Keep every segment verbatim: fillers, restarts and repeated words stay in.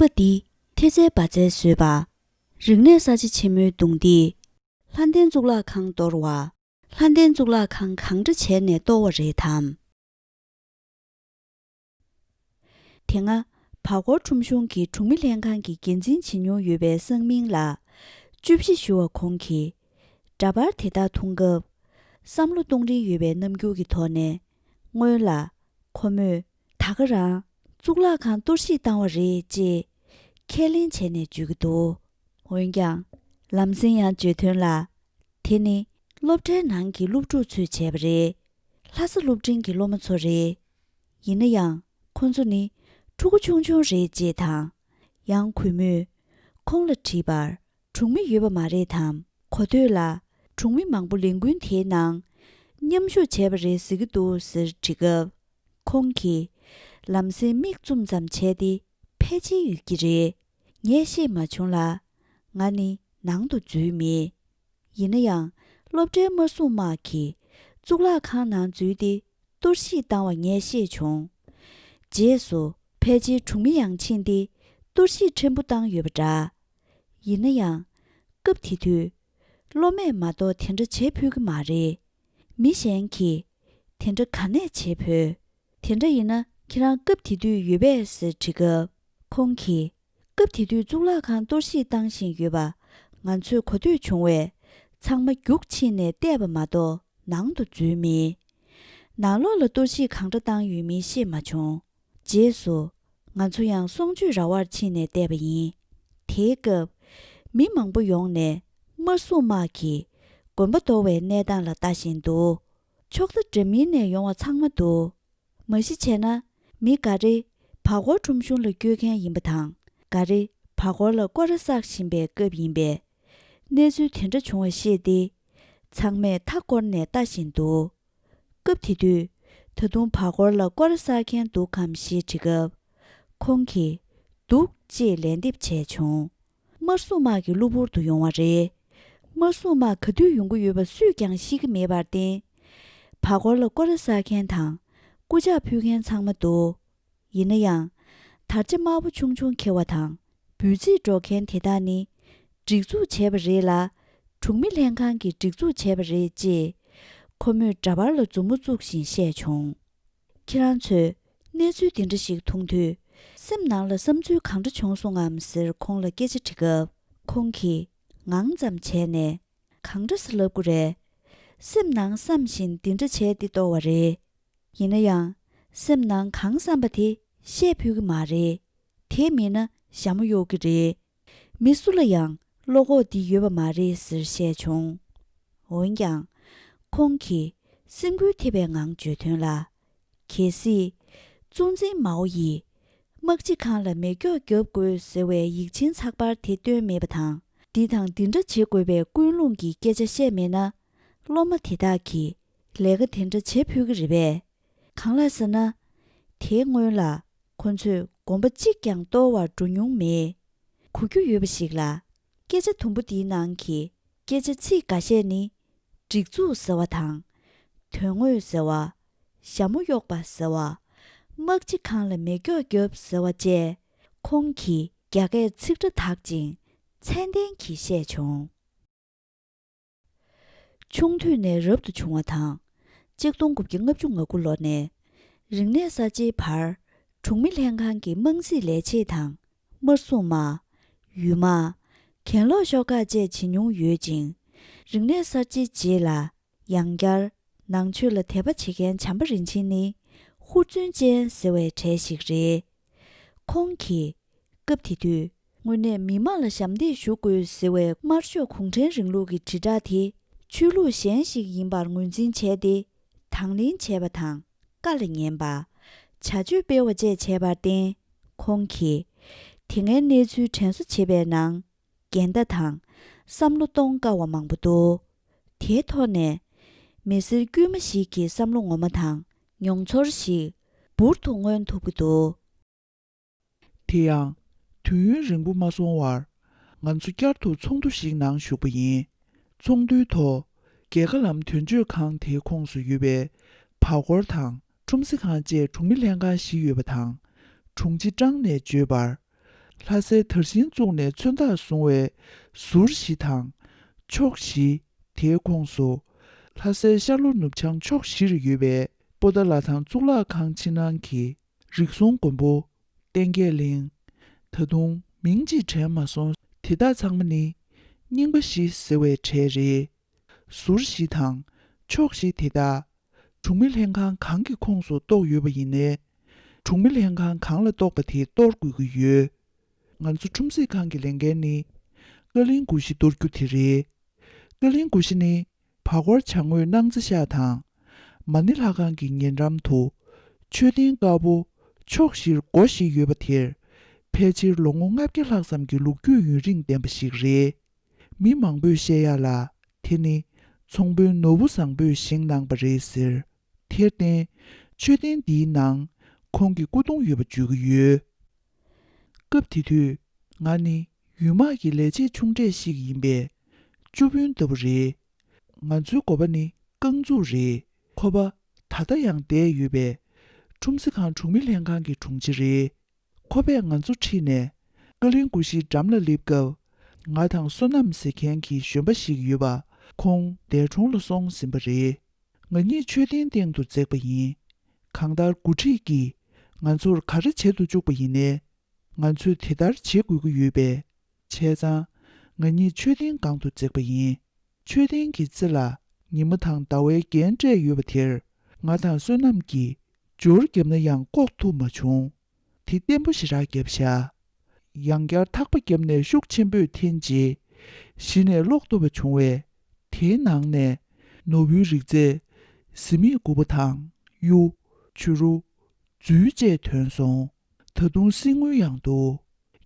པ་འདི་ཐེལ་ཙེ་འབར་རྫས་བཟོས་པ། རིག་གནས་གསར་བརྗེ་ཆེན་མོའི་གདུང་འདིས་ལྷ་ལྡན་གཙུག་ལག་ཁང་གཏོར་བ། ལྷ་ལྡན་གཙུག་ལག་ཁང་གང་འདྲ་བྱས་ནས་གཏོར་བ་རེད་དམ། དེ་སྔ་བར་སྐོར་ཁྲོམ་གཞུང་གི་གྲོང་མི་ལྷན་ཁང་གི་འགན་འཛིན་བྱེད་མྱོང་ཡོད་པའི་སང་མིང་ལགས་བཅུ་བཞི་ཞུ་བ་ཁོང་གིས་འདྲ་པར་དེ་དག་མཐོང་སྐབས་བསམ་བློ་གཏོང་རིན་ཡོད་པའི་རྣམ་འགྱུར་གྱི་ཐོག་ནས་སྔོན་ལ་ཁོ་མོས་ད་ག་རང་གཙུག་ལག་ཁང་གཏོར་བཤིག་བཏང་བ་རེད་ཅེས་ཁས་ལེན་བྱས་ནས་བརྗོད་ཀྱི་འདུག་འོན་ཀྱང་ལམ་སེང་ཡང་བརྗོད་དོན་ལ། དེ་ནི་སློབ་གྲྭའི་ནང་གི་སློབ་ཕྲུག་ཚོས་བྱས་པ་རེད། ལྷ་ས་སློབ་འབྲིང་གི་སློབ་མ་ཚོ་རེད། ཡིན་ན་ཡང་ཁོ་ཚོ་ནི་ཕྲུ་གུ་ཆུང་ཆུང་རེད་ཅེས་དང་། ཡང་གུས་མོས་ཁོང་ལ་དྲིས་པར་གྲོང་མི་ཡོད་པ་མ་རེད་དམ། གོ་ཐོས་ལ་གྲོང་མི་མང་པོ་ལས་འགུལ་དེའི་ནང་མཉམ་ཞུགས་བྱས་པ་རེད་ཟེར་གྱི་འདུག་ཟེར་དྲི་སྐབས། ཁོང་གིས་ལམ་སེང་མིག་བཙུམ་ཙམ་བྱས་ཏེ་ཕལ་ཆེར་ཡོད་ཀྱི་རེད། ངས་ཤེས་མ་བྱུང་ལ། ང་ནི་ནང་དུ་འཛུལ་མེད། ཡིན་ན་ཡང་སློབ་གྲྭའི་དམར་སྲུང་དམག་གིས་གཙུག་ལག་ཁང་ནང་འཛུལ་ཏེ་གཏོར་བཤིག་བཏང་བ་ངས་ཤེས་བྱུང་། རྗེས་སུ་ཕལ་ཆེར་གྲོང་མི་ཡང་ཕྱིན་ཏེ་གཏོར་བཤིག་ཕྲན་བུ་བཏང་ཡོད་པ་འདྲ། ཡིན་ན་ཡང་སྐབས་དེ་དུས་སློབ་མས་མ་གཏོགས་དེ་འདྲ་བྱེད་ཕོད་ཀྱི་མ་རེད། མི་གཞན་གྱིས་དེ་འདྲ་ག་ནས་བྱེད་ཕོད། དེ་འདྲ་ཡིན་ན་ཁྱེད་རང་སྐབས་དེ་དུས་ཡོད་པས་ཟེར་དྲི་སྐབས། ཁོང་གིས་སྐབས་དེ་དུས་གཙུག་ལག་ཁང་གཏོར་བཤིག་བཏང་བཞིན་ཡོད་པ་ང་ཚོས་གོ་ཐོས་བྱུང་བས་ཚང་མ་རྒྱུགས་ཕྱིན་ནས་བལྟས་པ་མ་གཏོགས་ནང་དུ་འཛུལ་མེད། ནང་ལོགས་ལ་གཏོར་བཤིག་གང་འདྲ་བཏང་ཡོད་མེད་ཤེས་མ་བྱུང་། རྗེས་སུ་ང་ཚོ་ཡང་གསུང་ཆོས་ར་བར་ཕྱིན་ནས་བལྟས་པ་ཡིན། དེའི་སྐབས་མི་མང་པོ་ཡོང་ནས་དམར་སྲུང་དམག་གིས་དགོན་པ་གཏོར་བའི་གནས་སྟངས་ལ་ལྟ་བཞིན་འདུག་ཕྱོགས་མཐའ་འདྲ་མིན་ནས་ཡོང་བ་ཚང་མ་འདུག་མ་གཞི་བྱས་ན་མི་འགའ་རེ་བར་སྐོར་ཁྲོམ་གཞུང་ལ་སྐྱོད་མཁན་ཡིན་པ་དང་། འགའ་རེ་བར་སྐོར་ལ་སྐོར་ར་བསགས་བཞིན་པའི་སྐབས་ཡིན་པས། གནས་ཚུལ་དེ་འདྲ་བྱུང་བ་ཤེས་ཏེ། ཚང་མས་མཐའ་བསྐོར་ནས་ལྟ་བཞིན་འདུག་སྐབས་དེ་དུས་ད་དུང་བར་སྐོར་ལ་སྐོར་ར་བསགས་མཁན་འདུག་གམ་ཞེས་དྲིས་སྐབས། ཁོང་གིས་འདུག་ཅེས་ལན་འདེབས་བྱས་བྱུང་། དམར་སྲུང་དམག་གི་གློ་བུར་དུ་ཡོང་བ་རེད། དམར་སྲུང་དམག་ག་དུས་ཡོང་གི་ཡོད་པ་སུས་ཀྱང་ཤེས་ཀྱི་མེད་པར་བརྟེན། བར་སྐོར་ལ་སྐོར་ར་བསགས་མཁན་དང་སྐུ་ཕྱག་ཕུལ་མཁན་ཚང་མ་འདུག་ཡིན་ན་ཡང་། དར་ཆ་དམར་པོ་ཆུང་ཆུང་འཁྱེར་བ་དང་འབུད་རྩིས་སྒྲོག་མཁན་དེ་དག་ནི་སྒྲིག་འཛུགས་བྱས་པ་རེད་ལ། གྲོང་མི་ལྷན་ཁང་གིས་སྒྲིག་འཛུགས་བྱས་པ་རེད་ཅེས་ཁོ་མོས་འདྲ་པར་ལ་མཛུབ་མོ་བཙུགས་བཞིན་བཤད་བྱུང་། ཁྱེད་རང་ཚོས་གནས་ཚུལ་འདི་འདྲ་ཞིག་མཐོང་དུས་སེམས་ནང་ལ་བསམ་ཚུལ་གང་འདྲ་བྱུང་སོང་ངམ་ཟེར་ཁོང་ལ་སྐད་ཆ་དྲིས་སྐབས། ཁོང་གིས་ངང་ཙམ་བྱས་ནས་གང་འདྲ་ཟེར་ལབ་དགོས་རེད། སེམས་ནང་བསམ་བཞིན་འདི་འདྲ་བྱས་ཏེ་གཏོར་བ་རེད། ཡིན་ན་ཡང་སེམས་ནང་གང་བསམ་པ་དེ་བཤད་ཕོད་ཀྱི་མ་རེད། དེ་མིན་ན་ཞྭ་མོ་གཡོག་གི་རེད། མི་སུ་ལ་ཡང་བློ་ཁོག་འདི་ཡོད་པ་མ་རེད་ཟེར་བཤད་བྱུང་། འོན་ཀྱང་། ཁོང་གིས་སེམས་འགུལ་ཐེབས་པའི་ངང་བརྗོད་དོན་ལ། གལ་སྲིད། གཙོ་འཛིན་མའོ་ཡིས། དམག་སྤྱི་ཁང་ལ་མེ་སྒྱོགས་བརྒྱབ་དགོས་ཟེར་བའི་ཡིག་ཆེན་ཚགས་པར་དེ་བཏོན་མེད་པ་དང་། འདི་དང་འདི་འདྲ་བྱེད་དགོས་པའི་ཀུན་སློང་གི་སྐད་ཆ་བཤད་མེད་ན། སློབ་མ་དེ་དག་གིས་ལས་ཀ་དེ་འདྲ་བྱེད་ཕོད་ཀྱི་རེད་པས། གང་ལགས་ཟེར་ན། དེའི་སྔོན་ལ་ཁོ་ཚོས་དགོན་པ་གཅིག་ཀྱང་གཏོར་བར་འགྲོ་མྱོང་མེད། གོ་རྒྱུ་ཡོད་པ་ཞིག་ལ། སྐད་ཆ་དུམ་བུ་འདིའི་ནང་གི་སྐད་ཆ་ཚིག་འགའ་ཤས་ནི། སྒྲིག་འཛུགས་ཟེར་བ་དང་། དོན་དངོས་ཟེར་བ། ཞྭ་མོ་གཡོགས་པ་ཟེར་བ། དམག་སྤྱི་ཁང་ལ་མེ་སྒྱོགས་བརྒྱབ་ཟེར་བ་བཅས་ཁོང་གིས་རྒྱ་སྐད་ཚིག་ཕྲ་དག་ཅིང་ཚད་ལྡན་གྱིས་བཤད་བྱུང་། ཆུང་དུས་ནས་རབ་ཏུ་བྱུང་བ་དང་། གཅིག་སྟོང་དགུ་བརྒྱ་ལྔ་བཅུ་ང་དགུ་ལོ་ནས་རིག་གནས་གསར་བརྗེའི་བར་གྲོང་མི་ལྷན་ཁང་གི་དམངས་སྲིད་ལས་བྱེད་དང་དམར་སྲུང་དམག་ཡུལ་དམག་གྱེན་ལོག་ཤོག་ཁག་བཅས་བྱེད་མྱོང་ཡོད་ཅིང་། རིག་གནས་གསར་བརྗེའི་རྗེས་ལ་ཡང་བསྐྱར་ནང་ཆོས་ལ་དད་པ་བྱེད་མཁན་བྱམས་པ་རིན་ཆེན་ནི་ཧུར་བརྩོན་ཅན་ཟེར་བའི་གྲས་ཤིག་རེད། ཁོང་གིས་སྐབས་དེ་དུས་དངོས་གནས་མི་དམངས་ལ་ཞབས་འདེགས་ཞུ་དགོས་ཟེར་བའི་དམར་ཤོག་གུང་ཁྲན་རིང་ལུགས་ཀྱི་དྲིལ་བསྒྲགས་དེ་ཆོས་ལུགས་གཞན་ཞིག་ཡིན་པར་ངོས་འཛིན་བྱས་ཏེ་དང་ལེན་བྱས་པ་དང་བཀའ་ལ་ཉན་པ། བྱ་སྤྱོད་སྤེལ་བ་བཅས་བྱས་པར་བརྟེན་ཁོང་གིས་དེ་སྔའི་གནས་ཚུལ་དྲན་གསོ་བྱེད་པའི་ནང་འགལ་ཟླ་དང་བསམ་བློ་གཏོང་དཀའ་བ་མང་པོ་འདུག་དེའི་ཐོག་ནས་མི་སེར་དཀྱུས་མ་ཞིག་གི་བསམ་བློ་ངོ་མ་དང་མྱོང་ཚོར་ཞིག་འབུར་དུ་མངོན་ཐུབ་ཀྱི་འདུག་དེ་ཡང་། དུས་ཡུན་རིང་པོ་མ་སོང་བར། ང་ཚོ་བསྐྱར་དུ་ཚོགས་འདུ་ཞིག་ནང་ཞུགས་པ་ཡིན། ཚོགས་འདུའི་ཐོག་རྒྱལ་ཁ་ལམ་དོན་གཅོད་ཁང་དེའི་ཁོངས་སུ་ཡོད་པའི་བར་སྐོར་དང་ཁྲོམ་གཟིགས་ཁང་བཅས་གྲོང་མི་ལྷན་ཁང་བཞི་ཡོད་པ་དང་། དྲུང་ཆེ་ཀྲང་ནས་བརྗོད་པར། ལྷ་སའི་དར་ཤིང་བཙུགས་ནས་མཚོན་རྟགས་བཟུང་བའི་ཟུར་བཞི་དང་། ཕྱོགས་བཞི། དེའི་ཁོངས་སུ་ལྷ་སའི་ཤར་ལྷོ་ནུབ་བྱང་ཕྱོགས་བཞིར་ཡོད་པའི་པོ་ཏཱ་ལ་དང་གཙུག་ལག་ཁང་ཕྱི་ནང་གི་རིགས་གསུམ་མགོན་པོ། བསྟན་རྒྱས་གླིང་། ད་དུང་མིང་ཅིག་དྲན་མ་སོང་། དེ་དག་ཚང་མ་ནི་རྙིང་པ་བཞི་ཟེར་བའི་གྲས་རེད། ཟུར་བཞི་དང་ཕྱོགས་བཞི་དེ་དག་གྲོང་མི་ལྷན་ཁང་གང་གི་ཁོངས་སུ་གཏོགས་ཡོད་པ་ཡིན་ནའི། གྲོང་མི་ལྷན་ཁང་གང་ལ་གཏོགས་པ་དེ་གཏོར་དགོས་ཀྱི་ཡོད། ང་ཚོ་ཁྲོམ་གཟིགས་ཁང་གི་ལས་འགན་ནི་ཀ་གླིང་སྒོ་བཞི་གཏོར་རྒྱུ་དེ་རེད། ཀ་གླིང་སྒོ་བཞི་ནི་བར་སྐོར་བྱང་ངོས་སྣང་རྩེ་ཤག་དང་། མ་ཎི་ལྷ་ཁང་གི་ཉེ་འགྲམ་དུ་མཆོད་རྟེན་དཀར་པོ་ཕྱོགས་བཞིར་སྒོ་བཞི་ཡོད་པ་དེར་ཕལ་ཆེར་ལོ་ངོ་ལྔ་བརྒྱ་ལྷག་ཙམ་གྱི་ལོ་རྒྱུས་ཡུན་རིང་ལྡན་པ་ཞིག་རེད། མི་མང་པོས་བཤད་ཡག་ལ། དེ་ནི་ཚོང་དཔོན་ནོར་བུ་བཟང་པོས་བཞེངས་གནང་པ་རེད་ཟེར། དེར་བརྟེན་མཆོད་རྟེན་འདིའི་ནང་ཁོང་གི་སྐུ་གདུང་ཡོད་པ་བརྗོད་ཀྱི་ཡོད། སྐབས་དེ་དུས་ང་ནི་ཡུལ་དམག་གི་ལས་བྱེད་ཆུང་གྲས་ཤིག་ཡིན་པས་བཅུ་དཔོན་ལྟ་བུ་རེད། ང་ཚོའི་འགོ་པ་ནི་རྐང་འཛུགས་རེད། ཁོ་པ་ད་ལྟ་ཡང་བསྡད་ཡོད་པས་ཁྲོམ་གཟིགས་ཁང་གྲོང་མི་ལྷན་ཁང་གི་དྲུང་ཆེ་རེད། ཁོ་པས་ང་ཚོ་ཁྲིད་ནས་ཀ་གླིང་སྒོ་བཞིའི་འགྲམ་ལ་སླེབས་སྐབས། ང་དང་བསོད་ནམས་ཟེར་མཁན་གྱི་གཞོན་པ་ཞིག་ཡོད་པ་ཁོང་འདས་གྲོངས་ལ་སོང་ཟིན་པ་རེད། ང་གཉིས་མཆོད་རྟེན་སྟེང་དུ་འཛེགས་པ་ཡིན། གང་ལྟར་འགོ་ཁྲིད་ཀྱིས་ང་ཚོར་ག་རེ་བྱེད་དུ་བཅུག་པ་ཡིན་ནའི། ང་ཚོས་དེ་ལྟར་བྱེད་དགོས་ཀྱི་ཡོད་པས། བྱས་ཙང་། ང་གཉིས་མཆོད་རྟེན་སྒང་དུ་འཛེགས་པ་ཡིན། མཆོད་རྟེན་གྱི་རྩེ་ལ་ཉི་མ་དང་ཟླ་བའི་རྒྱན་སྤྲས་ཡོད་པ་དེར། ང་དང་བསོད་ནམས་ཀྱིས་སྦྱོར་བརྒྱབ་ན་ཡང་བཀོག་ཐུབ་མ་བྱུང་། དེ་བརྟན་པོ་ཞེ་དྲག་བརྒྱབ་བཞག་ཡང་བསྐྱར་ཐག་པ་བརྒྱབ་ནས་ཤུགས་ཆེན་པོས་འཐེན་རྗེས། གཞི་ནས་སློག་ཐུབ་པ་བྱུང་བས། དེའི་ནང་ནས་ནོར་བུའི་རིགས་རྫས། གཟི་མིག་དགུ་པ་དང་གཡུ། བྱུ་རུ། རྫུས་བཅས་ཐོན་སོང་། ད་དུང་གསེར་དངུལ་ཡང་འདུག་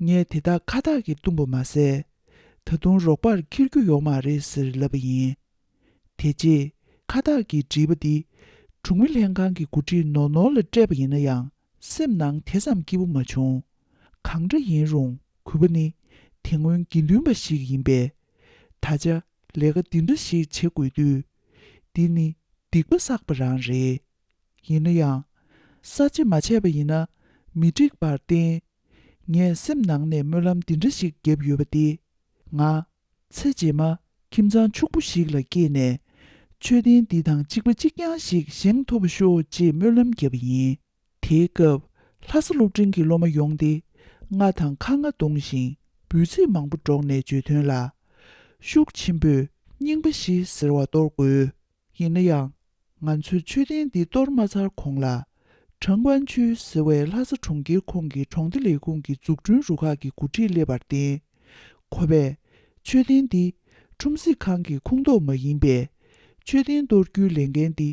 ངས་དེ་དག་ཁ་བཏགས་ཀྱིས་བཏུམས་པ་མ་ཟད། ད་དུང་རོགས་པར་འཁྱེར་རྒྱུ་ཡོད་མ་རེད་ཟེར་ལབ་པ་ཡིན། དེ་རྗེས་ཁ་བཏགས་ཀྱིས་བྲིས་པ་འདི་གྲོང་མི་ལྷན་ཁང་གི་འགོ་ཁྲིད་ནོར་ནོར་ལ་སྤྲད་པ་ཡིན་ན་ཡང་སེམས་ནང་དེ་ཙམ་སྐྱིད་པོ་མ་བྱུང་། གང་འདྲ་ཡིན་རུང་གུས་པ་ནི་དེ་སྔོན་དགེ་འདུན་པ་ཞིག་ཡིན་པས། ད་ཆ་ལས་ཀ་འདི་འདྲ་ཞིག་བྱེད་དགོས་དུས། འདི་ནི་སྡིག་པ་བསགས་པ་རང་རེད། ཡིན་ན་ཡང་། གསར་བརྗེ་མ་བྱས་པ་ཡིན་ན་མི་འགྲིག་པར་བརྟེན། ངས་སེམས་ནང་ནས་སྨོན་ལམ་འདི་འདྲ་ཞིག་བརྒྱབ་ཡོད་པ་འདི། ང་ཚེ་རྗེས་མ་ཁྱིམ་ཚང་ཕྱུག་པོ་ཞིག་ལ་སྐྱེས་ནས་མཆོད་རྟེན་འདི་དང་གཅིག་པ་གཅིག་རྐྱང་ཞིག་བཞེངས་ཐུབ་པ་ཤོག་ཅེས་སྨོན་ལམ་བརྒྱབ་པ་ཡིན། དེའི་སྐབས་ལྷ་ས་སློབ་འབྲིང་གི་སློབ་མ་ཡོང་སྟེ་རྔ་དང་ཁ་རྔ་བརྡུངས་ཤིང་འབོད་ཚིག་མང་པོ་སྒྲོག་ནས་བརྗོད་དོན་ལ། ཤུགས་ཆེན་པོས་རྙིང་པ་བཞི་ཟེར་བ་གཏོར་དགོས། ཡིན་ན་ཡང་། ང་ཚོས་མཆོད་རྟེན་འདི་གཏོར་མ་ཚར་གོང་ལ། ཁྲང་ཀོན་ཆུས་ཟེར་བའི་ལྷ་ས་གྲོང་ཁྱེར་ཁོངས་ཀྱི་གྲོང་སྡེ་ལས་ཁུངས་ཀྱི་འཛུགས་སྐྲུན་རུ་ཁག་གི་འགོ་ཁྲིད་སླེབས་པར་བརྟེན། ཁོ་པས་མཆོད་རྟེན་འདི་ཁྲོམ་གཟིགས་ཁང་གི་ཁོངས་གཏོགས་མ་ཡིན་པས། མཆོད་རྟེན་གཏོར་རྒྱུའི་ལས་འགན་འདི་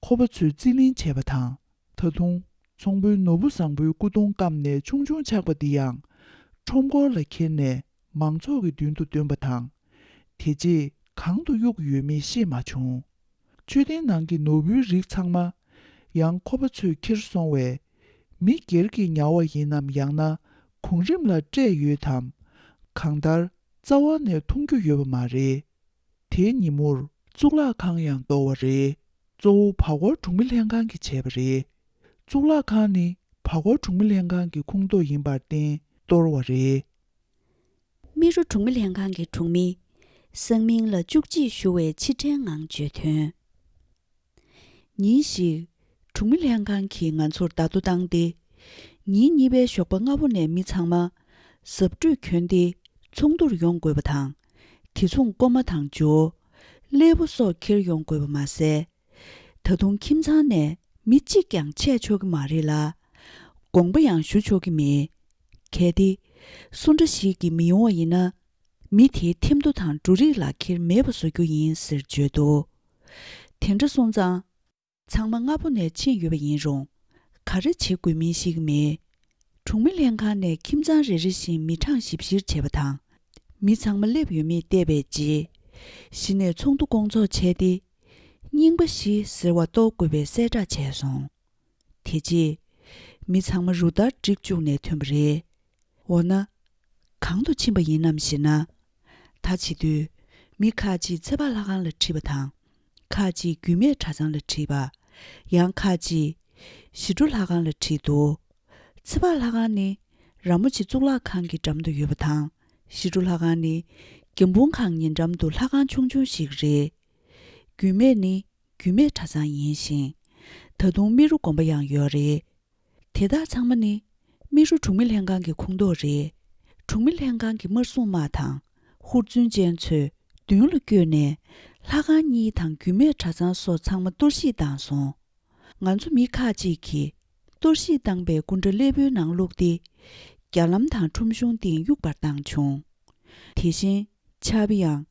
ཁོ་པ་ཚོས་རྩིས་ལེན་བྱས་པ་དང་། ད་དུང་ཚོང་དཔོན་ནོར་བུ་བཟང་པོའི་སྐུ་གདུང་བསྐམས་ནས་ཆུང་ཆུང་ཆགས་པ་འདི་ཡང་ཁྲོམ་སྐོར་ལ་འཁྱེར་ནས་མང་ཚོགས་ཀྱི་མདུན་དུ་བཏོན་པ་དང་། དེ་རྗེས་གང་དུ་གཡུགས་ཡོད་མེད་ཤེས་མ་བྱུང་། མཆོད་རྟེན་ནང་གི་ནོར་བུའི་རིགས་ཚང་མ་ཡང་ཁོ་པ་ཚོས་ཁྱེར་སོང་བས། མི་སྒེར་གྱི་ཉར་བ་ཡིན་ནམ་ཡང་ན་གོང་རིམ་ལ་སྤྲད་ཡོད་དམ། གང་ལྟར་རྩ་བ་ནས་མཐོང་རྒྱུ་ཡོད་པ་མ་རེད། དེའི་ཉིན་མོར་གཙུག་ལག་ཁང་ཡང་གཏོར་བ་རེད། གཙོ་བོ་བར་སྐོར་གྲོང་མི་ལྷན་ཁང་གིས་བྱས་པ་རེད། གཙུག་ལག་ཁང་ནི་བར་སྐོར་གྲོང་མི་ལྷན་ཁང་གི་ཁོངས་གཏོགས་ཡིན་པར་བརྟེན་གཏོར་བ་རེད། རྨེ་རུ་གྲོང་མི་ལྷན་ཁང་གི་གྲོང་མི། སང་མིང་ལ་བཅུ་གཅིག་ཞུ་བའི་ཕྱིར་དྲན་ངང་བརྗོད་དོན། ཉིན་ཞིག་གྲོང་མི་ལྷན་ཁང་གིས་ང་ཚོར་བརྡ་ཐོ་བཏང་སྟེ། ཉིན་གཉིས་པའི་ཞོགས་པ་སྔ་པོ་ནས་མི་ཚང་མ་གཟབ་ཁྲུས་གྱོན་ཏེ་ཚོགས་འདུར་ཡོང་དགོས་པ་དང་། དེ་མཚུངས་རྐོ་མ་དང་ཇོ། སླེ་པོ་སོགས་འཁྱེར་ཡོང་དགོས་པ་མ་ཟད། ད་དུང་ཁྱིམ་ཚང་ནས་མི་གཅིག་ཀྱང་ཆད་ཆོག་གི་མ་རེད་ལ། དགོངས་པ་ཡང་ཞུ་ཆོག་གི་མེད། གལ་ཏེ་སུ་འདྲ་ཞིག་གིས་མི་ཡོང་བ་ཡིན་ན། མི་དེའི་ཐེམ་ཐོ་དང་འབྲུ་རིགས་ལག་ཁྱེར་མེད་པ་བཟོ་རྒྱུ་ཡིན་ཟེར་བརྗོད་འདུག་དེ་འདྲ་སོང་ཙང་། ཚང་མ་སྔ་པོ་ནས་ཕྱིན་ཡོད་པ་ཡིན་རུང་། ག་རེ་བྱེད་དགོས་མིན་ཤེས་ཀྱི་མེད། གྲོང་མི་ལྷན་ཁང་ནས་ཁྱིམ་ཚང་རེ་རེ་བཞིན་མི་གྲངས་ཞིབ་བཤེར་བྱས་པ་དང་། མི་ཚང་མ་སླེབས་ཡོད་མེད་བལྟས་པའི་རྗེས། གཞི་ནས་ཚོགས་འདུ་སྐོང་ཚོགས་བྱས་ཏེ། རྙིང་པ་བཞི་ཟེར་བ་གཏོར་དགོས་པའི་གསལ་བསྒྲགས་བྱས་སོང་། དེ་རྗེས། མི་ཚང་མ་རུ་སྟར་སྒྲིག་བཅུག་ནས་ཐོན་པ་རེད། འོ་ན། གང་དུ་ཕྱིན་པ་ཡིན་ནམ་ཞེ་ན། ད་བྱེད་དུས། མི་ཁག་ཅིག་ཚེ་དཔག་ལྷ་ཁང་ལ་ཁྲིད་པ་དང་། ཁག་ཅིག་རྒྱུད་སྨད་གྲྭ་ཚང་ལ་ཁྲིད་པ། ཡང་ཁག་ཅིག་ཞི་ཁྲོ་ལྷ་ཁང་ལ་ཁྲིད་འདུག་ཚེ་དཔག་ལྷ་ཁང་ནི། ར་མོ་ཆེ་གཙུག་ལག་ཁང་གི་འགྲམ་དུ་ཡོད་པ་དང་། ཞི་ཁྲོ་ལྷ་ཁང་ནི་རྒྱ་འབུམ་ཁང་ཉེ་འགྲམ་དུ་ལྷ་ཁང་ཆུང་ཆུང་ཞིག་རེད། རྒྱུད་སྨད་ནི་རྒྱུད་སྨད་གྲྭ་ཚང་ཡིན་ཞིང་། ད་དུང་རྨེ་རུ་དགོན་པ་ཡང་ཡོད་རེད། དེ་དག་ཚང་མ་ནི་རྨེ་རུ་གྲོང་མི་ལྷན་ཁང་གི་ཁོངས་གཏོགས་རེད། གྲོང་མི་ལྷན་ཁང་གི་དམར་སྲུང་དམག་དང་ཧུར་བརྩོན་ཅན་ཚོས་མདུན་ལ་བསྐྱོད་ནས་ལྷ་ཁང་གཉིས་དང་རྒྱུད་སྨད་གྲྭ་ཚང་སོགས་ཚང་མ་གཏོར་བཤིག་བཏང་སོང་། ང་ཚོ་མི་ཁག་ཅིག་གིས་གཏོར་བཤིག་བཏང་པའི་སྐུ་འདྲ་སླེ་པོའི་ནང་བླུགས་ཏེ། རྒྱ་ལམ་དང་ཁྲོམ་གཞུང་སྟེང་གཡུག་པར་བཏང་བྱུང་། དེ་བཞིན་ཆར་པ་ཡང་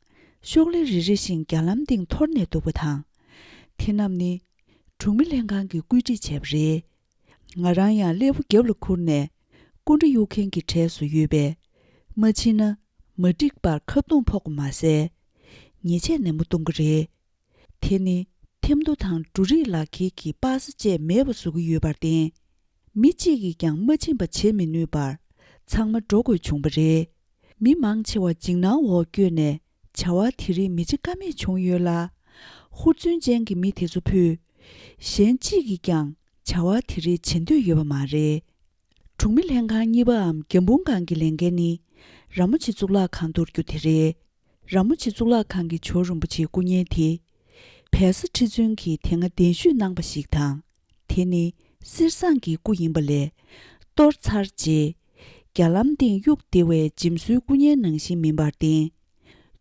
ཤོག་ལེ་རེ་རེ་བཞིན་རྒྱ་ལམ་སྟེང་འཐོར་ནས་འདུག་པ་དང་། དེ་རྣམས་ནི་གྲོང་མི་ལྷན་ཁང་གིས་བཀོད་སྒྲིག་བྱས་པ་རེད། ང་རང་ཡང་སླེ་པོ་རྒྱབ་ལ་ཁུར་ནས་སྐུ་འདྲ་གཡུག་མཁན་གྱི་གྲས་སུ་ཡོད་པས། མ་ཕྱིན་ན་མ་འགྲིག་པར་ཁ་རྡུང་ཕོག་པ་མ་ཟད། ཉེས་ཆད་ནན་པོ་གཏོང་གི་རེད། དེ་ནི་ཐེམ་ཐོ་དང་འབྲུ་རིགས་ལག་ཁྱེར་གྱི་པ་སེ་བཅས་མེད་པ་བཟོ་གི་ཡོད་པར་བརྟེན། མི་གཅིག་གིས་ཀྱང་མ་ཕྱིན་པ་བྱེད་མི་ནུས་པར་ཚང་མ་འགྲོ་དགོས་བྱུང་བ་རེད། མི་མང་ཆེ་བ་འཇིགས་སྣང་འོག་བསྐྱོད་ནས་བྱ་བ་དེ་རིགས་མི་བྱེད་ཀ་མེད་བྱུང་ཡོད་ལ། ཧུར་བརྩོན་ཅན་གྱི་མི་དེ་ཚོ་ཕུད། གཞན་གཅིག་གིས་ཀྱང་བྱ་བ་དེ་རིགས་བྱེད་འདོད་ཡོད་པ་མ་རེད། གྲོང་མི་ལྷན་ཁང་གཉིས་པའམ་རྒྱ་འབུམ་སྒང་གི་ལས་འགན་ནི་ར་མོ་ཆེ་གཙུག་ལག་ཁང་གཏོར་རྒྱུ་དེ་རེད། ར་མོ་ཆེ་གཙུག་ལག་ཁང་གི་ཇོ་རིན་པོ་ཆེའི་སྐུ་བརྙན་དེ་བལ་བཟའ་ཁྲི་བཙུན་གྱིས་དེ་སྔ་གདན་ཞུས་གནང་པ་ཞིག་དང་། དེ་ནི་གསེར་ཟངས་ཀྱི་སྐུ་ཡིན་པ་ལས་གཏོར་ཚར་རྗེས་རྒྱ་ལམ་སྟེང་གཡུགས་བསྡད་པའི་འཇིམ་བཟོའི་སྐུ་བརྙན་ནང་བཞིན་མིན་པར་བརྟེན།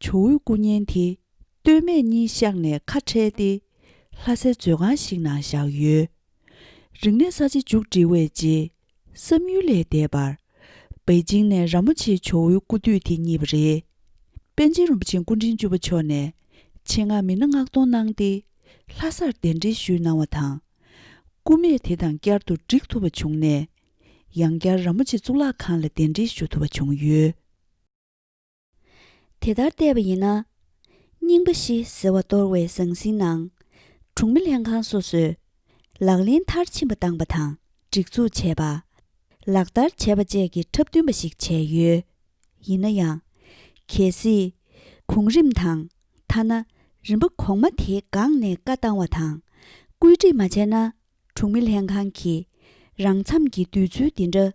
ཇོ་བོའི་སྐུ་བརྙན་དེ་སྟོད་སྨད་གཉིས་གཤགས་ནས་ཁ་བྲལ་ཏེ་ལྷ་སའི་མཛོད་ཁང་ཞིག་ནང་བཞག་ཡོད། རིག་གནས་གསར་བརྗེ་མཇུག་སྒྲིལ་བའི་རྗེས། བསམ་ཡུལ་ལས་འདས་པར། པེ་ཅིང་ནས་ར་མོ་ཆེའི་ཇོ་བོའི་སྐུ་དུས་དེ་རྙེད་པ་རེད། པཎ་ཆེན་རིན་པོ་ཆེ་སྐུ་ཕྲེང་བཅུ་པ་མཆོག་ནས་ཆེད་མངགས་མི་སྣ་མངགས་གཏོང་གནང་སྟེ། ལྷ་སར་གདན་འདྲེན་ཞུས་གནང་བ་དང་། སྐུ་སྨད་དེ་དང་བསྐྱར་དུ་བསྒྲིགས་ཐུབ་པ་བྱུང་ནས། ཡང་བསྐྱར་ར་མོ་ཆེ་གཙུག་ལག་ཁང་ལ་གདན་འདྲེན་ཞུ་ཐུབ་པ་བྱུང་ཡོད། དེ་ལྟར་བལྟས་པ་ཡིན་ན། རྙིང་པ་བཞི་ཟེར་བ་གཏོར་བའི་ཟང་ཟིང་ནང་། གྲོང་མི་ལྷན་ཁང་སོ་སོས་ལག་ལེན་མཐར་ཕྱིན་པ་བཏང་པ་དང་སྒྲིག་འཛུགས་བྱས་པ། ལག་བསྟར་བྱས་པ་བཅས་ཀྱི་འཁྲབ་སྟོན་པ་ཞིག་བྱས་ཡོད། ཡིན་ན་ཡང་། གལ་སྲིད་གོང་རིམ་དང་ཐ་ན་རིམ་པ་གོང་མ་དེའི་སྒང་ནས་བཀའ་བཏང་བ་དང་བཀོད་སྒྲིག་མ་བྱས་ན། གྲོང་མི་ལྷན་ཁང་གིས་རང་འཚམ་གྱི་དུས་ཚོད་འདི་འདྲ་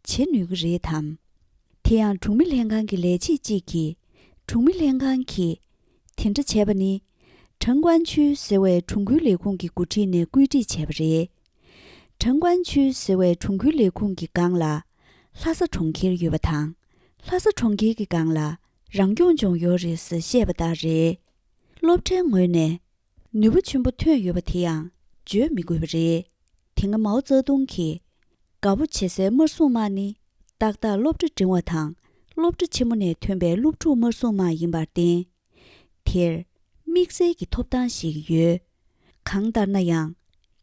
བྱེད་ནུས་ཀྱི་རེད་དམ། དེ་ཡང་གྲོང་མི་ལྷན་ཁང་གི་ལས་བྱེད་ཅིག་གིས་གྲོང་མི་ལྷན་ཁང་གིས་དེ་འདྲ་བྱས་པ་ནི། ཁྲང་ཀོན་ཆུས་ཟེར་བའི་གྲོང་ཁུལ་ལས་ཁུངས་ཀྱི་འགོ་ཁྲིད་ནས་བཀོད་སྒྲིག་བྱས་པ་རེད། ཁྲང་ཀོན་ཆུས་ཟེར་བའི་གྲོང་ཁུལ་ལས་ཁུངས་ཀྱི་སྒང་ལ་ལྷ་ས་གྲོང་ཁྱེར་ཡོད་པ་དང་། ལྷ་ས་གྲོང་ཁྱེར་གྱི་སྒང་ལ་རང་སྐྱོང་ལྗོངས་ཡོད་རེད་ཟེར་བཤད་པ་ལྟར་རེད། སློབ་གྲྭའི་ངོས་ནས། ནུས་པ་ཆེན་པོ་ཐོན་ཡོད་པ་དེ་ཡང་བརྗོད་མི་དགོས་པ་རེད། དེ་སྔ་མའོ་ཙེ་ཏུང་གིས་དགའ་པོ་བྱེད་སའི་དམར་སྲུང་དམག་ནི་ཏག་ཏག་སློབ་གྲྭ་འབྲིང་བ་དང་སློབ་གྲྭ་ཆེན་མོ་ནས་ཐོན་པའི་སློབ་ཕྲུག་དམར་སྲུང་དམག་ཡིན་པར་བརྟེན། དེར་དམིགས་བསལ་གྱི་ཐོབ་ཐང་ཞིག་ཡོད། གང་ལྟར་ན་ཡང་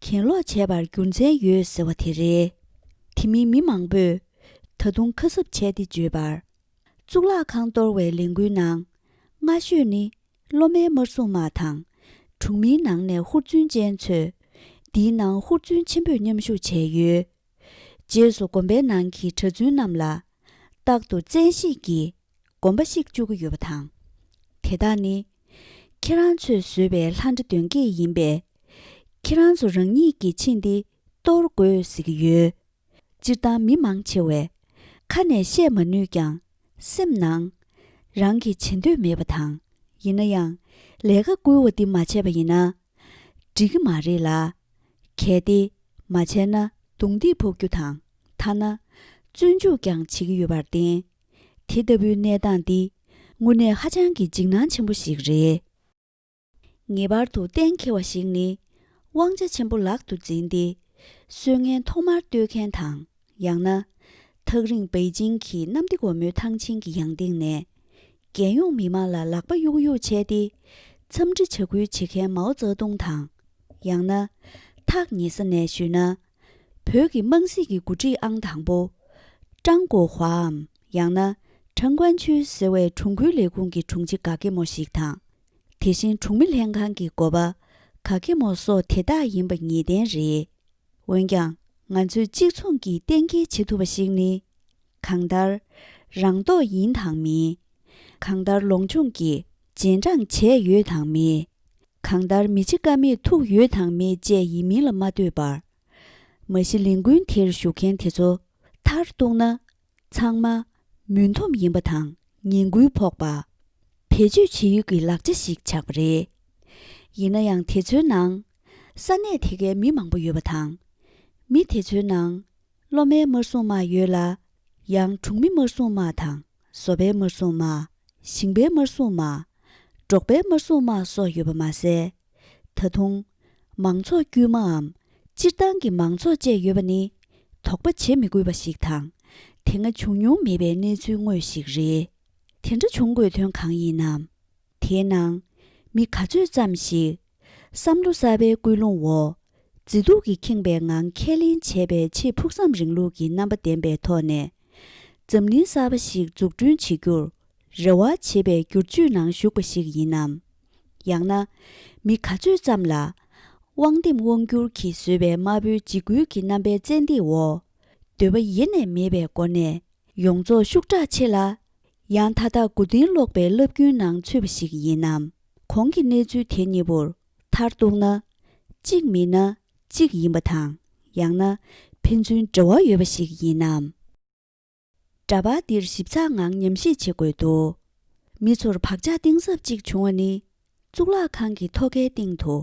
གྱེན་ལོག་བྱས་པར་རྒྱུ་མཚན་ཡོད་ཟེར་བ་དེ་རེད། དེ་མིན་མི་མང་པོས་ད་དུང་ཁ་གསབ་བྱས་ཏེ་བརྗོད་པར། གཙུག་ལག་ཁང་གཏོར་བའི་ལས་འགུལ་ནང་སྔ་ཤོས་ནི་སློབ་མའི་དམར་སྲུང་དམག་དང་། གྲོང་མིའི་ནང་ནས་ཧུར་བརྩོན་ཅན་ཚོས་འདིའི་ནང་ཧུར་བརྩོན་ཆེན་པོས་མཉམ་ཞུགས་བྱས་ཡོད། རྗེས་སུ་དགོན་པའི་ནང་གི་གྲྭ་བཙུན་རྣམས་ལ་རྟག་ཏུ་བཙན་ཤེད་ཀྱིས་དགོན་པ་བཤིག་བཅུག་གི་ཡོད་པ་དང་། དེ་དག་ནི་ཁྱེད་རང་ཚོས་བཟོས་པའི་ལྷ་འདྲེ་གདོན་བགེགས་ཡིན་པས། ཁྱེད་རང་ཚོ་རང་ཉིད་ཀྱིས་ཕྱིན་ཏེ་གཏོར་དགོས་ཟེར་གྱི་ཡོད། སྤྱིར་བཏང་མི་མང་ཆེ་བས་ཁ་ནས་བཤད་མ་ནུས་ཀྱང་སེམས་ནང་རང་གིས་བྱེད་འདོད་མེད་པ་དང་། ཡིན་ན་ཡང་ལས་ཀ་བསྐུལ་བ་འདི་མ་བྱས་པ་ཡིན་ན་འགྲིག་གི་མ་རེད་ལ། གལ་ཏེ་མ་བྱས་ན་རྡུང་རྡེག་ཕོག་རྒྱུ་དང་ཐ་ན་བཙོན་འཇུག་ཀྱང་བྱེད་ཀྱི་ཡོད་པར་བརྟེན། དེ་ལྟ་བུའི་གནས་སྟངས་འདི་དངོས་གནས་ཧ་ཅང་གི་འཇིགས་སྣང་ཆེན་པོ་ཞིག་རེད། ངེས་པར་དུ་གཏན་འཁེལ་བ་ཞིག་ནི། དབང་ཆ་ཆེན་པོ་ལག་ཏུ་འཛིན་ཏེ། སྲོལ་ངན་ཐོག་མར་གཏོད་མཁན་དང་། ཡང་ན། ཐག་རིང་པེ་ཅིང་གི་གནམ་བདེ་སྒོ་མོའི་ཐང་ཆེན་གྱི་ཡང་སྟེང་ནས། རྒྱལ་ཡོངས་མི་མང་ལ་ལག་པ་གཡུག་གཡུག་བྱས་ཏེ། འཚམས་འདྲི་བྱ་ཁུལ་བྱེད་མཁན་མའོ་ཙེ་ཏུང་དང་། ཡང་ན། ཐག་ཉེ་ས་ནས་ཞུས་ན། བོད་ཀྱི་དམངས་སྲིད་ཀྱི་འགོ་ཁྲིད་ཨང་དང་པོ། ཀྲང་གོ་ཧྭའམ། ཡང་ན། ཁྲང་ཀོན་ཆུས་ཟེར་བའི་གྲོང་ཁུལ་ལས་ཁུངས་ཀྱི་དྲུང་ཆེ་ག་གེ་མོ་ཞིག་དང་། དེ་བཞིན་གྲོང་མི་ལྷན་ཁང་གི་འགོ་པ་ག་གེ་མོ་སོགས་དེ་དག་ཡིན་པ་ངེས་གཏན་རེད། འོན་ཀྱང་ང་ཚོས་གཅིག་མཚུངས་ཀྱིས་གཏན་འཁེལ་བྱེད་ཐུབ་པ་ཞིག་ནི། གང་ལྟར་རང་རྟོགས་ཡིན་དང་མིན། གང་ལྟར་ལོངས་སྤྱོད་ཀྱི་རྗེས་འབྲང་བྱས་ཡོད་དང་མེད། གང་ལྟར་མི་བྱེད་ཀ་མེད་ཐུག་ཡོད་དང་མེད་བཅས་ཡིན་མིན་ལ་མ་ལྟོས་པར། མ་གཞི་ལས་འགུལ་དེར་ཞུགས་མཁན་དེ་ཚོ་མཐར་གཏུགས་ན། ཚང་མ་མུན་འཐོམས་ཡིན་པ་དང་ངན་སྐུལ་ཕོག་པ། བེད་སྤྱོད་བྱེད་ཡུལ་གྱི་ལག་ཆ་ཞིག་ཆགས་པ་རེད། ཡིན་ན་ཡང་དེ་ཚོའི་ནང་ས་གནས་དེ་གའི་མི་མང་པོ་ཡོད་པ་དང་། མི་དེ་ཚོའི་ནང་སློབ་མའི་དམར་སྲུང་དམག་ཡོད་ལ། ཡང་གྲོང་མི་དམར་སྲུང་དམག་དང་བཟོ་པའི་དམར་སྲུང་དམག་ཞིང་པའི་དམར་སྲུང་དམག་འབྲོག་པའི་དམར་སྲུང་དམག་སོགས་ཡོད་པ་མ་ཟད། ད་དུང་། མང་ཚོགས་དཀྱུས་མའམ་སྤྱིར་བཏང་གི་མང་ཚོགས་བཅས་ཡོད་པ་ནི་དོགས་པ་བྱེད་མི་དགོས་པ་ཞིག་དང་། དེ་སྔ་བྱུང་མྱོང་མེད་པའི་གནས་ཚུལ་དངོས་ཤིག་རེད། དེ་འདྲ་བྱུང་དགོས་དོན་གང་ཡིན་ནམ། དེའི་ནང་། མི་ག་ཚོད་ཙམ་ཞིག་བསམ་བློ་གསར་པའི་ཀུན་སློང་འོག་མཛེས་སྡུག་གིས་ཁེངས་པའི་ངང་ཁས་ལེན་བྱས་པའི་ཆེས་ཕུགས་བསམ་རིང་ལུགས་ཀྱི་རྣམ་པ་ལྡན་པའི་ཐོག་ནས། འཛམ་གླིང་གསར་པ་ཞིག་འཛུགས་སྐྲུན་བྱེད་རྒྱུར་རེ་བ་བྱེད་པའི་བསྒྱུར་བཅོས་ནང་ཞུགས་པ་ཞིག་ཡིན་ནམ། ཡང་ན། མི་ག་ཚོད་ཙམ་ལ། དབང་འདེམས་དབང་བསྒྱུར་གྱིས་བཟོས་པའི་དམར་པོའི་འཇིགས་སྐུལ་གྱི་རྣམ་པའི་བཙན་ཐབས་འོག་འདོད་པ་ཡེ་ནས་མེད་པའི་སྒོ་ནས། ཡོངས་རྫོགས་ཤུགས་དྲག་ཆེ་ལ། ཡང་མཐའ་དག་མགོ་རྟིང་སློག་པའི་རླབས་རྒྱུན་ནང་ཚུད་པ་ཞིག་ཡིན་ནམ། གོང་གི་གནས་ཚུལ་དེ་གཉིས་པོར་མཐར་གཏུགས་ན། གཅིག་མིན་ན་གཅིག་ཡིན་པ་དང་། ཡང་ན་ཕན་ཚུན་འབྲེལ་བ་ཡོད་པ་ཞིག་ཡིན་ནམ། འདྲ་པར་འདིར་ཞིབ་ཚགས་ངང་ཉམས་ཞིབ་བྱེད་དགོས་འདུག་མི་ཚོར་བག་ཆགས་གཏིང་ཟབ་ཅིག་བྱུང་བ་ནི། གཙུག་ལག་ཁང་གི་ཐོག་ཁའི་སྟེང་དུ།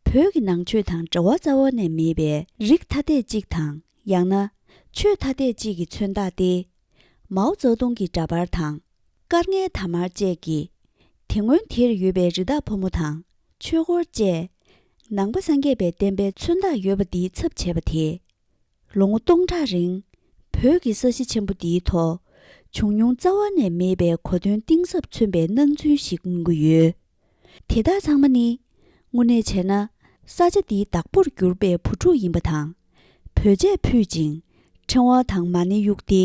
བོད་ཀྱི་ནང་ཆོས་དང་འབྲེལ་བ་རྩ་བ་ནས་མེད་པའི་རིགས་ཐ་དད་ཅིག་དང་། ཡང་ན། ཆོས་ཐ་དད་ཅིག་གི་མཚོན་རྟགས་ཏེ། མའོ་ཙེ་ཏུང་གི་འདྲ་པར་དང་། སྐར་ལྔའི་དར་དམར་བཅས་ཀྱིས། དེ་སྔོན་དེར་ཡོད་པའི་རི་དྭགས་ཕོ་མོ་དང་། ཆོས་འཁོར་བཅས། ནང་པ་སངས་རྒྱས་པའི་བསྟན་པའི་མཚོན་རྟགས་ཡོད་པ་འདིའི་ཚབ་བྱས་པ་དེ། ལོ་ངོ་སྟོང་ཕྲག་རིང་། བོད་ཀྱི་ས་གཞི་ཆེན་པོ་འདིའི་ཐོག་བྱུང་མྱོང་རྩ་བ་ནས་མེད་པའི་གོ་དོན་གཏིང་ཟབ་མཚོན་པའི་སྣང་ཚུལ་ཞིག་མངོན་གྱི་ཡོད། དེ་དག་ཚང་མ་ནི། དངོས་གནས་བྱས་ན། ས་ཆ་འདིའི་བདག་པོར་གྱུར་པའི་བུ་ཕྲུག་ཡིན་པ་དང་། བོད་ཆས་ཕུད་ཅིང་། ཕྲེང་བ་དང་མ་ཎི་གཡུགས་ཏེ།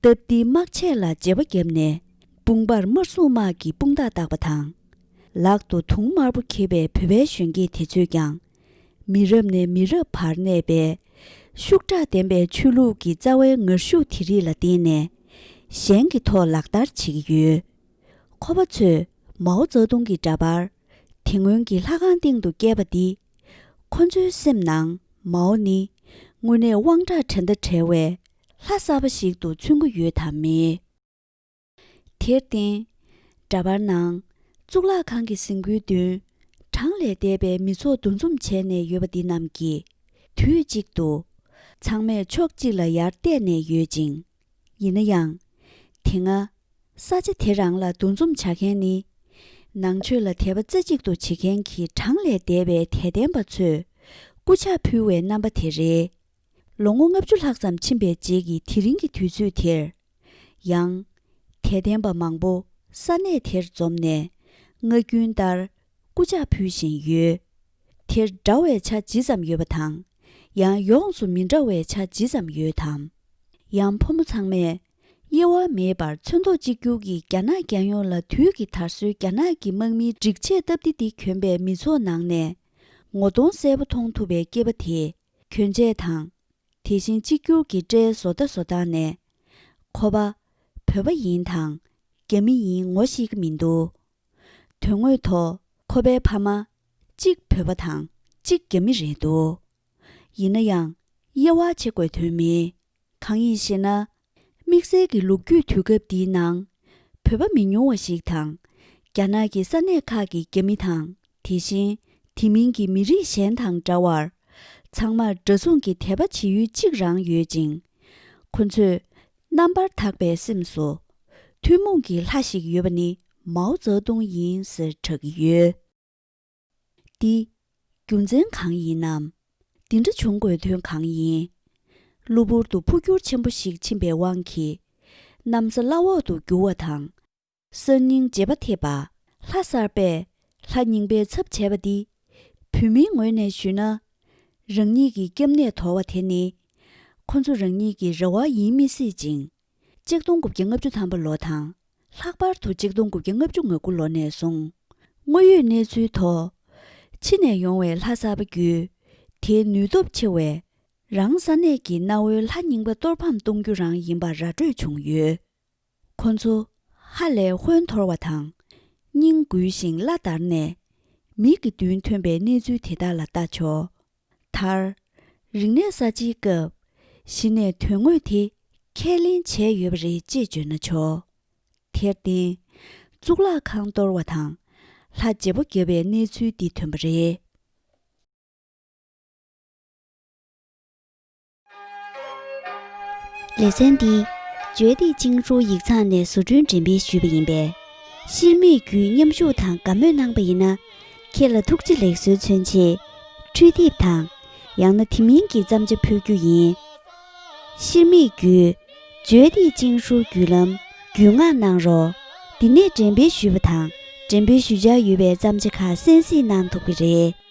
སྟབས་བདེའི་དམག་ཆས་ལ་བརྗེ་བ་བརྒྱབ་ནས། དཔུང་པར་དམར་སྲུང་དམག་གི་དཔུང་རྟགས་བཏགས་པ་དང་། ལག་ཏུ་དུང་དམར་པོ་འཁྱེར་བའི་བོད་པའི་གཞོན་སྐྱེས་དེ་ཚོས་ཀྱང་། མི་རབས་ནས་མི་རབས་བར་གནས་པའི་ཤུགས་དྲག་ལྡན་པའི་ཆོས་ལུགས་ཀྱི་རྩ་བའི་ངར་ཤུགས་དེ་རིགས་ལ་བརྟེན་ནས་གཞན་གྱི་ཐོག་ལག་བསྟར་བྱེད་ཀྱི་ཡོད། ཁོ་པ་ཚོས་མའོ་ཙེ་ཏུང་གི་འདྲ་པར་དེ་སྔོན་གྱི་ལྷ་ཁང་སྟེང་དུ་བཀལ་བ་འདིས། ཁོ་ཚོའི་སེམས་ནང་མའོ་ནི་དངོས་གནས་དབང་དྲག་བྲན་ཟླ་བྲལ་བའི་ལྷ་གསར་པ་ཞིག་ཏུ་མཚོན་གྱི་ཡོད་དམ་མེད། དེར་བརྟེན། འདྲ་པར་ནང་གཙུག་ལག་ཁང་གི་གཟིམ་ཁུག་མདུན་གྲངས་ལས་འདས་པའི་མི་ཚོགས་འདུ་འཛོམས་བྱས་ནས་ཡོད་པ་འདི་རྣམས་ཀྱིས་དུས་གཅིག་ཏུ་ཚང་མས་ཕྱོགས་གཅིག་ལ་ཡར་བལྟས་ནས་ཡོད་ཅིང་། ཡིན་ན་ཡང་། དེ་སྔ་ས་ཆ་དེ་རང་ལ་འདུ་འཛོམས་བྱ་མཁན་ནི། ནང་ཆོས་ལ་དད་པ་རྩེ་གཅིག་ཏུ་བྱེད་མཁན་གྱི་གྲངས་ལས་འདས་པའི་དད་ལྡན་པ་ཚོས་སྐུ་ཕྱག་ཕུལ་བའི་རྣམ་པ་དེ་རེད། ལོ་ངོ་ལྔ་བཅུ་ལྷག་ཙམ་ཕྱིན་པའི་རྗེས་ཀྱི་དེ་རིང་གི་དུས་ཚོད་དེར། ཡང་། དད་ལྡན་པ་མང་པོ་ས་གནས་དེར་འཛོམས་ནས་སྔ་རྒྱུན་ལྟར་སྐུ་ཕྱག་ཕུལ་བཞིན་ཡོད། དེར་འདྲ་བའི་ཆ་ཇི་ཙམ་ཡོད་པ་དང་། ཡང་ཡོངས་སུ་མི་འདྲ་བའི་ཆ་ཇི་ཙམ་ཡོད་དམ། ཡང་ཕོ་མོ་ཚང་མས་དབྱེ་བ་མེད་པར་ཚོན་མདོག་གཅིག་གྱུར་གྱི་རྒྱ་ནག་རྒྱལ་ཡོངས་ལ་དུས་ཀྱི་དར་སྲོལ་རྒྱ་ནག་གི་དམག་མིའི་སྒྲིག་ཆས་སྟབས་བདེ་འདི་གྱོན་པའི་མི་ཚོགས་ནང་ནས་ངོ་གདོང་གསལ་པོ་མཐོང་ཐུབ་པའི་སྐྱེས་པ་དེས་གྱོན་ཆས་དང་། དེ་བཞིན་གཅིག་གྱུར་གྱི་སྐྲའི་བཟོ་ལྟ་བཟོ་སྟངས་ནས། ཁོ་པ་བོད་པ་ཡིན་དང་རྒྱ་མི་ཡིན་ངོ་ཤེས་ཀྱི་མི་འདུག་དོན་དངོས་ཐོག་ཁོ་པའི་ཕ་མ་གཅིག་བོད་པ་དང་གཅིག་རྒྱ་མི་རེད་འདུག་ཡིན་ན་ཡང་དབྱེ་བ་ཕྱེ་དགོས་དོན་མེད། གང་ཡིན་ཞེ་ན། དམིགས་བསལ་གྱི་ལོ་རྒྱུས་དུས་སྐབས་འདིའི་ནང་། བོད་པ་མི་ཉུང་བ་ཞིག་དང་། རྒྱ་ནག་གི་ས་གནས་ཁག་གི་རྒྱ་མི་དང་། དེ་བཞིན་དེ་མིན་གྱི་མི་རིགས་གཞན་དང་འདྲ་བར། ཚང་མར་འདྲ་མཚུངས་ཀྱི་དད་པ་བྱེད་ཡུལ་གཅིག་རང་ཡོད་ཅིང་། ཁོ་ཚོས་རྣམ་པར་དག་པའི་སེམས་སུ། ཐུན་མོང་གི་ལྷ་ཞིག་ཡོད་པ་ནི་མའོ་ཙེ་ཏུང་ཡིན་ཟེར་གྲགས་ཀྱི་ཡོད། འདི་རྒྱུ་མཚན་གང་ཡིན་ནམ། འདི་འདྲ་བྱུང་དགོས་དོན་གང་ཡིན། གློ་བུར་དུ་འཕོ་འགྱུར་ཆེན་པོ་ཞིག་ཕྱིན་པའི་དབང་གིས། གནམ་ས་བླ་འོག་ཏུ་འགྱུར་བ་དང་། གསར་རྙིང་རྗེས་པ་ཐེབས་པ། ལྷ་གསར་པས་ལྷ་རྙིང་པའི་ཚབ་བྱས་པ་འདི། བོད་མིའི་ངོས་ནས་ཞུས་ན། རང་ཉིད་ཀྱི་སྐྱབས་གནས་དོར་བ་དེ་ནི། ཁོ་ཚོ་རང་ཉིད་ཀྱི་རེ་བ་ཡིན་མི་སྲིད་ཅིང་། ཆིག་སྟོང་དགུ་བརྒྱ་ལྔ་བཅུ་ཐམ་པ་ལོ་དང་། ལྷག་པར་དུ་ཆིག་སྟོང་དགུ་བརྒྱ་ལྔ་བཅུ་ང་དགུ་ལོ་ནས་བཟུང་། དངོས་ཡོད་གནས་ཚུལ་ཐོག་ཕྱི་ནས་ཡོང་བའི་ལྷ་གསར་པ་བརྒྱུད། དེའི་ནུས་སྟོབས་ཆེ་བས། རང་ས་གནས་ཀྱི་གནའ་བོའི་ལྷ་རྙིང་པ་གཏོར་ཕམ་གཏོང་རྒྱུ་རང་ཡིན་པ་ར་སྤྲོད་བྱུང་ཡོད། ཁོ་ཚོ་ཧ་ལས་ཧོན་འཐོར་བ་དང་། སྙིང་འགུལ་ཞིང་བླ་འདར་ནས། མིག་གི་མདུན་ཐོན་པའི་གནས་ཚུལ་དེ་དག་ལ་ལྟ་ཆོག་མཐར། རིག་གནས་གསར་བརྗེའི་སྐབས། གཞི་ནས་དོན་དངོས་དེ་ ཁས་ལེན་བྱས་ཡོད་པ་རེད་ཅེས་བརྗོད་ན་ཆོག། དེར་བརྟེན། གཙུག་ལག་ཁང་གཏོར་བ་དང་། ལྷ་བརྗེ་པོ་བརྒྱབ་པའི་གནས་ཚུལ་འདི་ཐོན་པ་རེད། ལེ་ཚན་འདི་བརྗོད་བདེ་ཅིང་ཧྲུའུ་ཡིག་ཚང་ནས་བཟོ་སྐྲུན་འགྲེམས་སྤེལ་ཞུས་པ་ཡིན་པས། ཤེར་མིག་བརྒྱུད་མཉམ་ཞུགས་དང་དགའ་མོས་གནང་པ་ཡིན་ན། ཁྱེད་ལ་ཐུགས་རྗེ་ལེགས་གསོལ་མཚོན་ཆེད། འཕྲུལ་དེབ་དང་། ཡང་ན་དེ་མིན་གྱི་བརྩམས་བྱ་ཕུལ་རྒྱུ་ཡིན། ཤེར་མིག་བརྒྱུད། བརྗོད་བདེ་ཅིང་ཧྲུའུ་བརྒྱུད་ལམ་བརྒྱུད་མངགས་གནང་རོགས། འདི་ནས་འགྲེམས་སྤེལ་ཞུས་པ་དང་། འགྲེམས་སྤེལ་ཞུ་འཆར་ཡོད་པའི་བརྩམས་བྱ་ཁག་གསན་གཟིགས་གནང་ཐུབ་ཀྱི་རེད།